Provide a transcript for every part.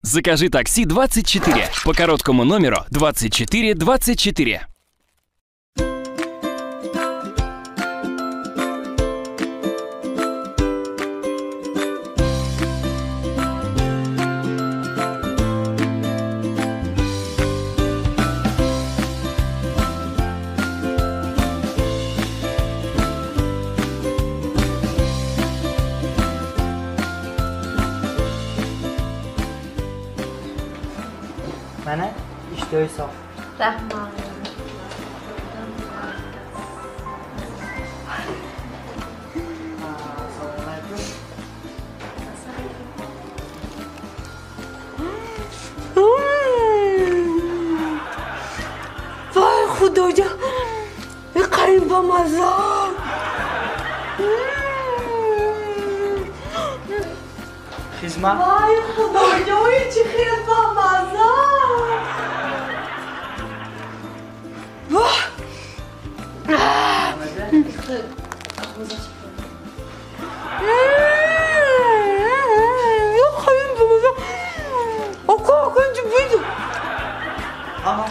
Закажи такси 24 по короткому номеру 24 24. Mana ishtoyi sof. Rahmat. Assalomu alaykum. Voy xudojon, qarang bamaza. Xizmat. Voy xudojon, chi xel bamaza.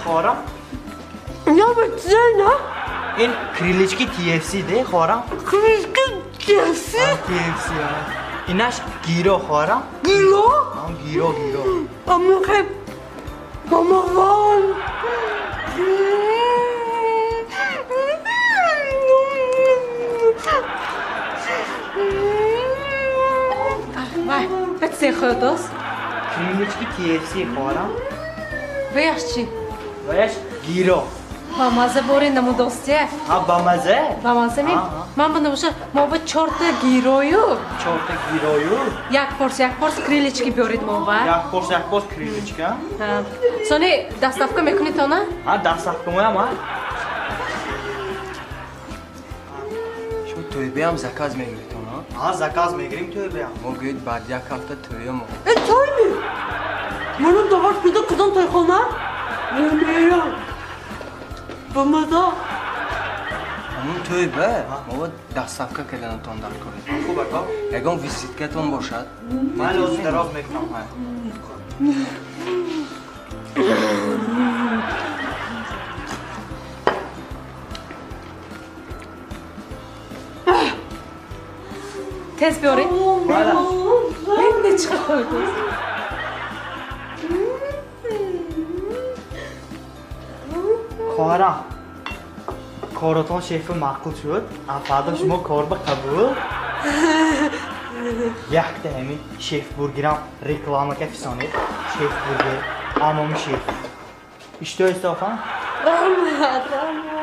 Хоҳарам? Ин крылечки KFC де, хоҳарам? Крылечки KFC? KFC, инаш гиро, хоҳарам? Гиро? Гиро, гиро. Аммо бамазан. Вай, бет хӯрдост? Крылечки KFC, хоҳарам. Ваяш чӣ? Ваяш гиро. Бамаза бори намудостия. Ҳа, бамаза? Бамаза ми? Ман ба набоша, мо ба чорта гирою. Чорта гирою? Як порс крылечки биёред мо ба. Як порс крылечка? Ҳа. Сони доставка мекунед она? Ҳа, доставка моям, ҳа. Шумо тӯйбеам заказ мегиред, она? Ҳа, заказ мегирем тӯйбеам. Мо гӯед баъд як ҳафта тӯя мо. Э, тӯйми? Ману дават кида кудом тойхона? Мемирам. Бамаза. Ҳамун тӯйба мо доставка карданатон дар коред. Хуб ака. Ягон визиткатон бошад? Ман ҳозир дароз мекунам. Тез биёред. Нечӣ хӯрдост? Хоҳарам, коротон шефи маъқул шуд, фардо шумо кор ба қабул. Якта ҳамин шеф-бургерам рекламака фисонед. Шеф-бургер, амоми шеф. Иштои софа? Раҳмат, раҳмат.